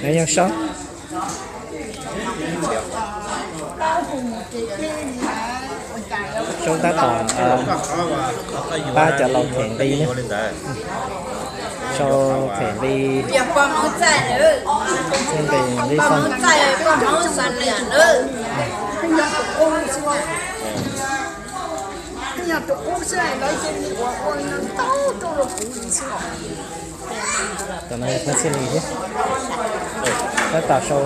Nyob zoo Soob. Soob tab tom pab cov laus them nqi ne. Sau them nqi, them nqi fo. Tam no yog Thaj Txhiaj Lis thiab, tab tom sau.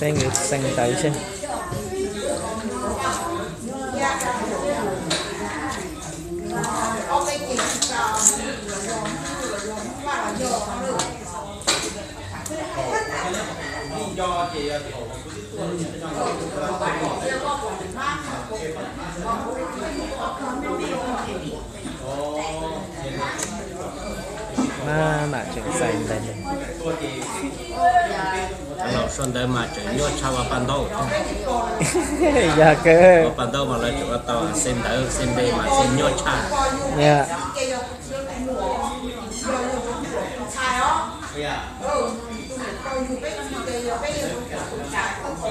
Saib nws xeem ntawv seb. Maj mam tseem xais ntawv. Laus sau ntawv mas tseem nyuaj tshaj ua paj ntaub. Yog kawg. Ua paj ntaub mas lawv tseem ua tau, xais ntawv xais npe mas xais nyuaj tshaj.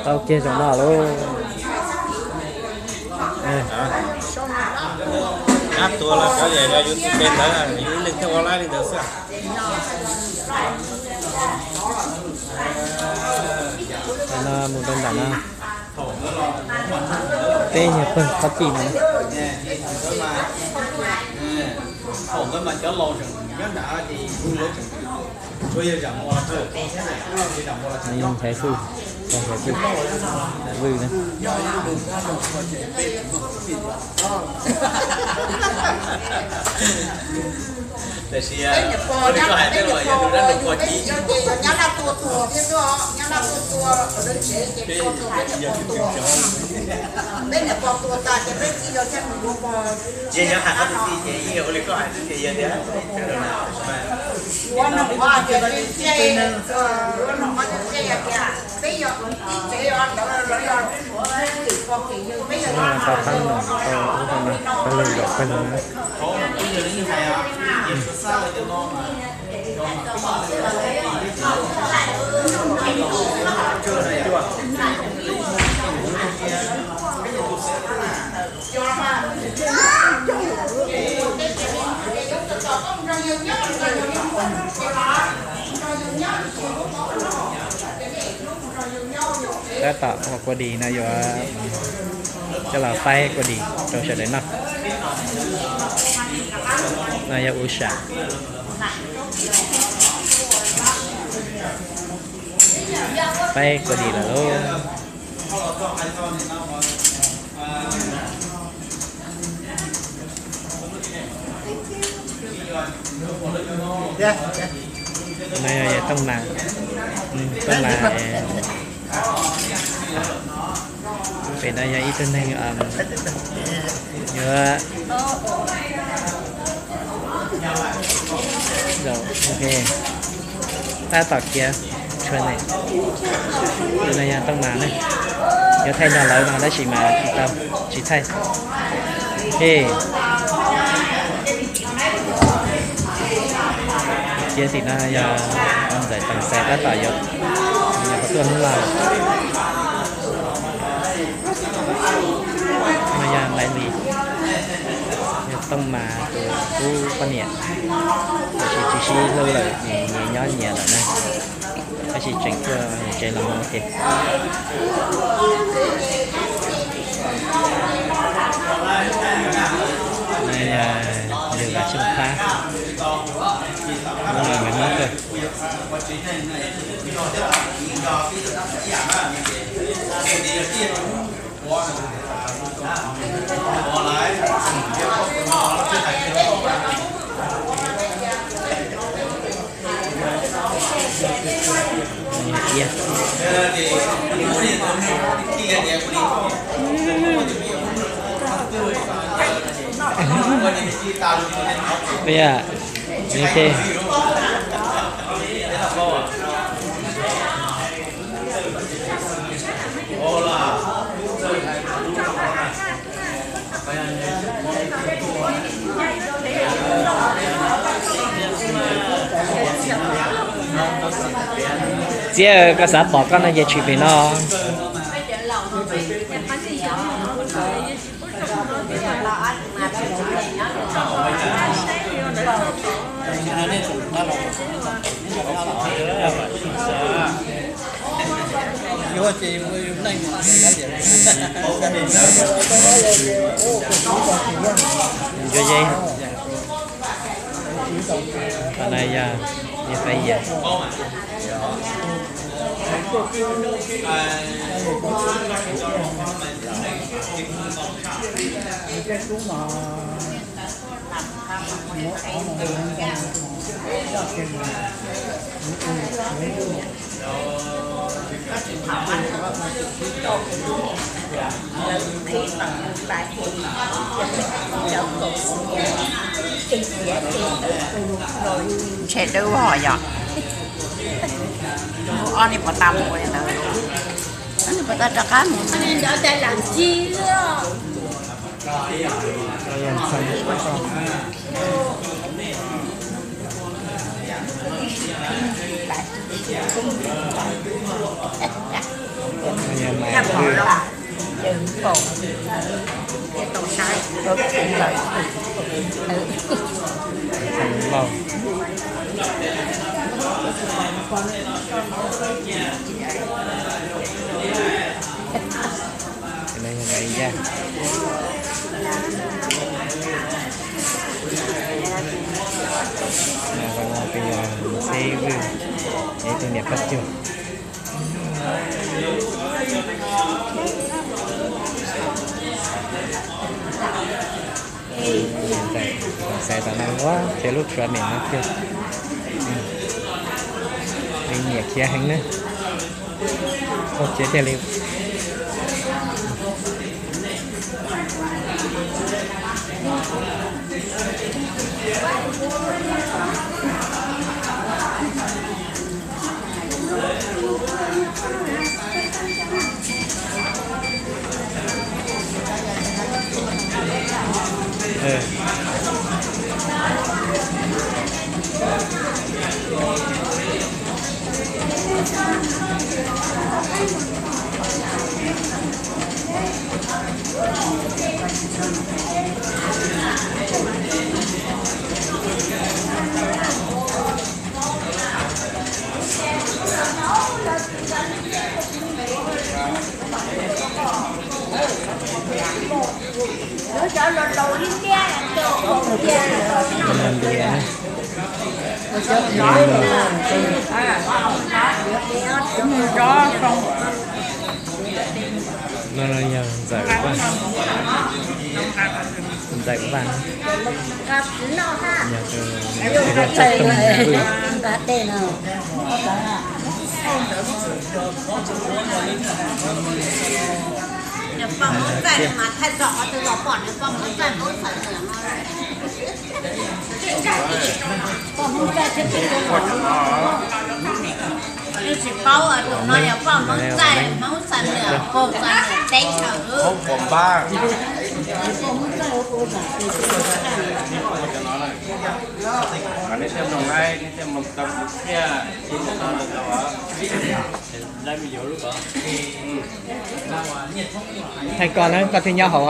Tau kiag zaum no lauj. Ab, tua los cov yog yus tus pe ntawd, yus ib leeg thiaj ua laib li ntawd xwb. Tam no mus rau nram no, peb nyuag pawg qhov cim no. Thaum ntawd mas cov laus tseem nyob nrad ces lawv tseem, tsuas yog Zam Muas los tau, Zam Muas los tseem nyob. Nthaiv Vwj, Nthaiv Vwj, Vwj na. Tiam sis ua li koj hais tej uas yog tus dab laug pog ci, peb yog tus twg tsev, ces nyob hais qhov tus tij ces yeej ua li koj hais xwb ces yog tias Tab tom ua kua dis no yuav coj los faib kua dis rau sawv daws noj. No yog u sam. Faib kua dis lawm lauj. No yog Tooj Mas, Tooj Mas. Pem no yog ib tug neeg yuav, tab tom khiav tshua ne. Tus no yog Tooj Mas ne, yuav thaij nrog lawv no tab sis mas tsis tau, tsis thaij. Cia tim no yog Ntxawm Toom Xais tab tom yuav, yog qhov tuaj hnub no. No yog Maiv Lis, yog Tooj Mas tus kub poj niam, tiam sis tsis sib hlub lawm, nyias nyob nyias lawm na. Tab sis tseem tuaj tsev los mus ua ke. No yog yus Vam Xyooj Thab, hnub no nws nyob tuaj. Ua, ok. Txiab, koj xav pom koj no ces tshwm pem no. Ntsuab yeb, qhov no yog yog fais yas. Ntshe dub hos yog. Ob niag puas tau mus li ntawd? Ob niag puas tau rov qab mus? Ib tug niam poj cuag. Xaiv tom no ua txiav lub tshua mem no kiag. Li nyiam khiav heev na. Ua txiav tiag li. No yog ntxawm vaj, ntxawm vaj. Yog tus txaj toog. Tsis paub tus no yog poj Hmoob txaij, Hmoob xam nws, Hmoob xam nws teb chaws. Hais koj na, koj thiaj nyob hauv.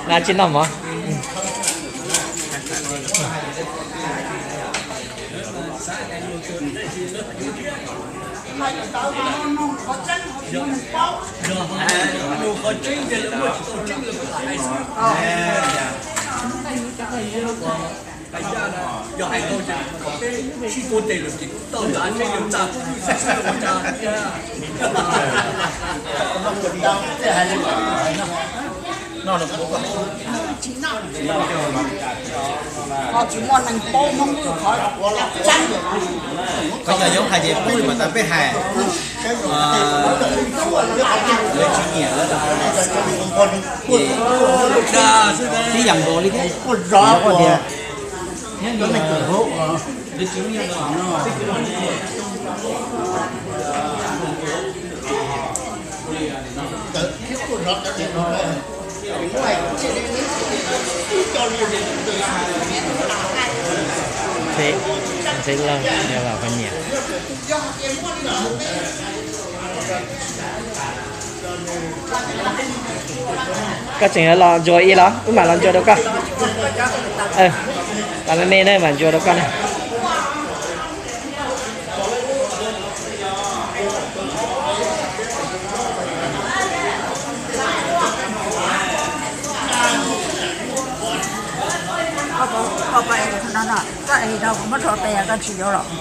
Na tsis noj mov. Qhov tsis muaj neeg paub Hmoob lub qhov tseeb. Qhov yog Yob hais ces pub li mas tas peb hais. Lawv tsis nyiam lawv, ces tib yam nkaus li thiab. Tias, Thế, thế là có nhiều. Koj tseem los ntsuas ib los, wb mam los ntsuas rau koj. Los me me na, mam ntsuas rau koj na.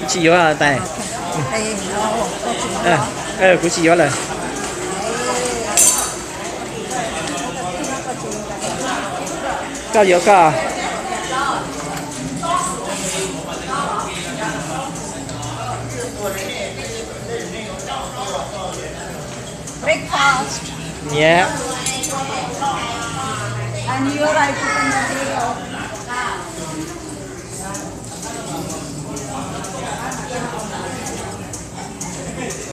Tsis yuav tais. Kuv tsis yuav lawm. Koj yuav koj. Breakfast. Yeah. And you are right.